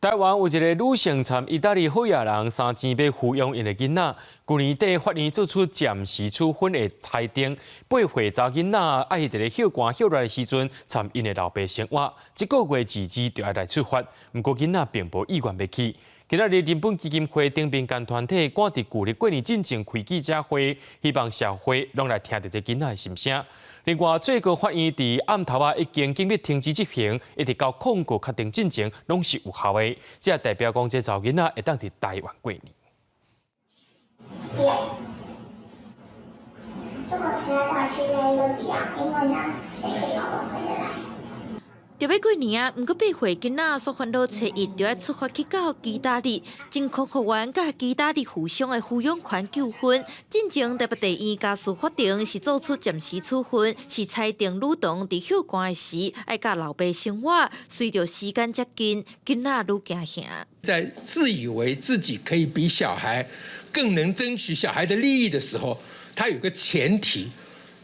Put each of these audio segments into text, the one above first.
台灣有一个女性參意大利好額人三錢欲撫養𪜶的囡仔，舊年底法院做出暫時處分的裁定，8歲查囡仔愛佇咧歇寒歇熱的時陣參𪜶的老爸生活，這個月自治就愛來出發，毋過囡仔並無意願欲去。今仔日人本基金會等民間團體趕佇舊曆過年進前開記者會，希望社會攏來聽著這囡仔的心聲。另外，最高法院佇暗頭仔已經緊急停止執行，一直到控告確定進前，攏是有效的。這代表講，這查某囡仔會當佇台灣過年。不要。如果現在到現在都不要，因為呢，誰可以保證回得來？著欲過年啊，毋過8歲囡仔所煩惱初一就愛出發去到義大利，前空服員佮義大利富商的撫養權糾紛，進前台北地院家事法庭是做出暫時處分，是裁定女童佇歇寒的時愛佮老爸生活。隨著時間接近，囡仔愈驚嚇。在自以為自己可以比小孩更能爭取小孩的利益的時候，他有個前提，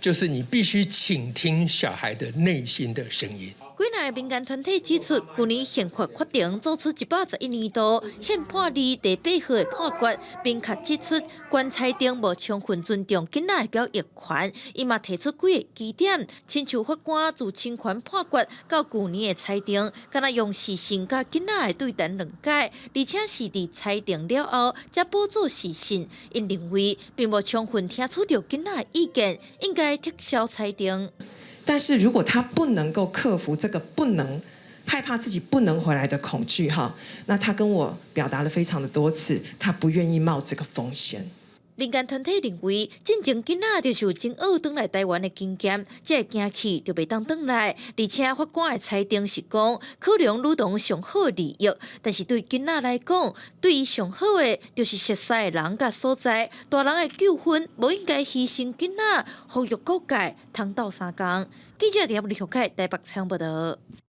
就是你必須傾聽小孩的內心的聲音。幾若个民間團體指出，舊年憲法法庭做出111年度憲判二第八號的判決，明確指出，懸裁定無充分尊重囡仔的表達權。伊嘛提出幾个基點，親像法官自親權判決到舊年的裁定，敢若用事實佮囡仔的對談兩解，而且是佇裁定了後才補做事實。𪜶認為並無充分聽取著囡仔的意見，應該撤銷裁定。但是如果他不能夠克服這個不能害怕自己不能回來的恐懼哈，那他跟我表達了非常的多次，他不願意冒這個風險。民間團體認為，進前囡仔就受真僫轉來台灣的經驗，這個驚去就袂當轉來。而且法官的裁定是講，考量女童上好的利益，但是對囡仔來講，對伊上好的就是熟似的人佮所在。大人的糾紛無應該犧牲囡仔，呼籲各界通鬥相共。記者李學凱台北採訪報導。